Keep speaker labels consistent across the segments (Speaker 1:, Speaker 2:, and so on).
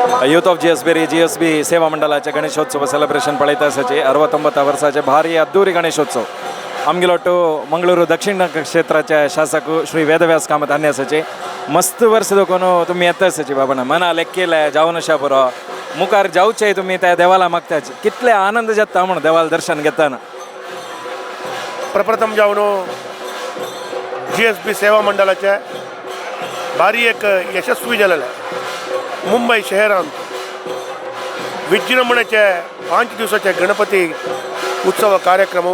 Speaker 1: Youth of GSB री GSB सेवा मंडळाचे गणेशोत्सव सेलिब्रेशन पळयता आसाचे 69 वर्साचे भारी अद्दूरी गणेशोत्सव. आमगेलोटू मंगळूर दक्षिण क्षेत्राचे शासक श्री वेदव्यास कामत अन्य आसाचे. मस्त वर्स दोकोन तुमी येता आसाची बाबाना मना लेक्केले जावन अशा पुरो मुखार जावचे तुमी त्या देवाला मागताचे कितले आनंद जाता म्हणून देवाला दर्शन घेताना.
Speaker 2: प्रप्रथम जावन जीएसबी सेवा मंडळाचे भारी एक यशस्वी जालेले मुंबय शहरांत विजृंभणेचे 5 दिवसाचे गणपती उत्सव कार्यक्रम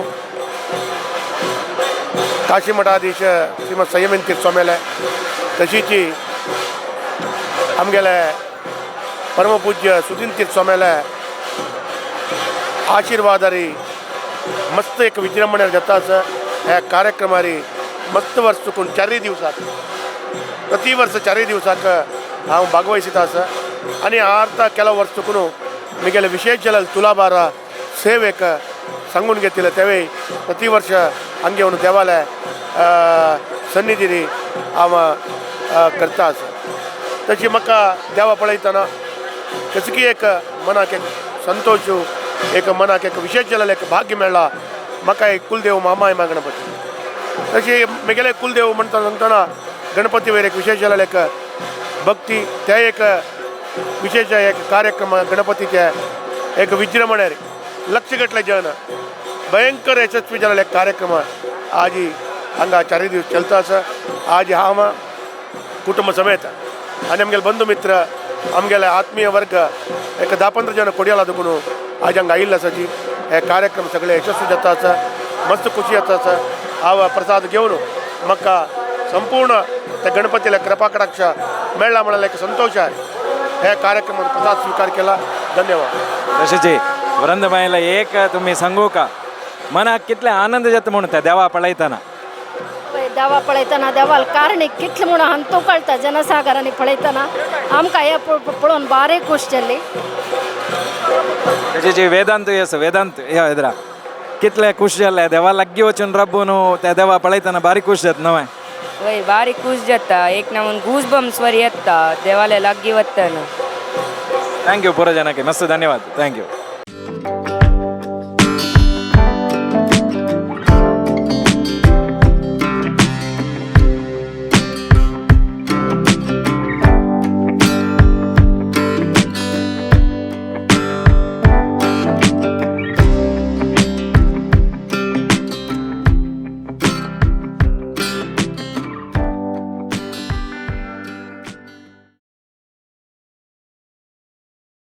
Speaker 2: काशी मठाधीश श्रीमद संयमेन तीर्थ स्वाम्याले तशीची आमगेले परमपूज्य सुदीन तीर्थ स्वाम्याले आशीर्वादारी मस्त एक विजृंभणे जाता आसा. ह्या कार्यक्रमारी मस्त वर्स चुकून चारय दिवसाक प्रति वर्स चारय दिवसाक हांव भागवयसिता आसा आनी आतां केला वर्स चुकून मिगेले विशेष जाल्यार तुलाभार सेवेक सांगून घेतिल्ले तेवय प्रति वर्ष हांगे येवन देवाले सन्निधीनी हांव करता आसा. तशी म्हाका देवा पळयतना कसकी की एक मनाक एक संतोश, एक मनाक एक विशेष जालेलें एक भाग्य मेळ्ळा म्हाका एक कुलदेव मामाय मा गणपती. तशी म्हगेले कुलदेव म्हणटा सांगतना गणपती वयर एक विशेष जालेलें एक भक्ती ते एक विशेष एक कार्यक्रम गणपतीचे एक विजृंभणे लक्ष गटले जन भयंकर यशस्वी जालेले एक कार्यक्रम आजी हांगा चारय दीस चलता आसा. आज हांव कुटुंब समेत आनी आमगेले बंधू मित्र आमगेले आत्मीय वर्ग एक 10-15 जण कोडियाला दुखून आज हांगा आयिल्ले आसा जी हे कार्यक्रम सगळे यशस्वी जाता आसा. मस्त खुशी जाता आसा. हांव प्रसाद घेवन म्हाका संपूर्ण त्या गणपतीला कृपा कटाक्ष मेळ्ळा म्हळ्यार एक संतोष आहे. हे कार्यक्रमात प्रसाद स्वीकार केला. धन्यवाद.
Speaker 1: तशेंच वृंदबाईला एक तुम्ही सांगू का मनाक कितले आनंद जाता म्हणून त्या देवा पळयतना?
Speaker 3: पळय देवा पळयतना देवाल कारणीक कितले म्हणून हांतू कळटा जनसागरांनी पळयतना आमकां हें पळोवन बारीक खूश जाल्ली.
Speaker 1: तशेंच वेदांत आसा वेदांत ह्या हेद्रा कितले खुश जाले देवा लागीं वचून राबून त्या देवा पळयतना बारीक खुश जाता नवें?
Speaker 4: वय, बारीक खुश जाता. एक नमून गूज बम्स वर येता देवाले लागीं वतना.
Speaker 1: Thank you पुरो जनाके मस्त धन्यवाद. Thank you.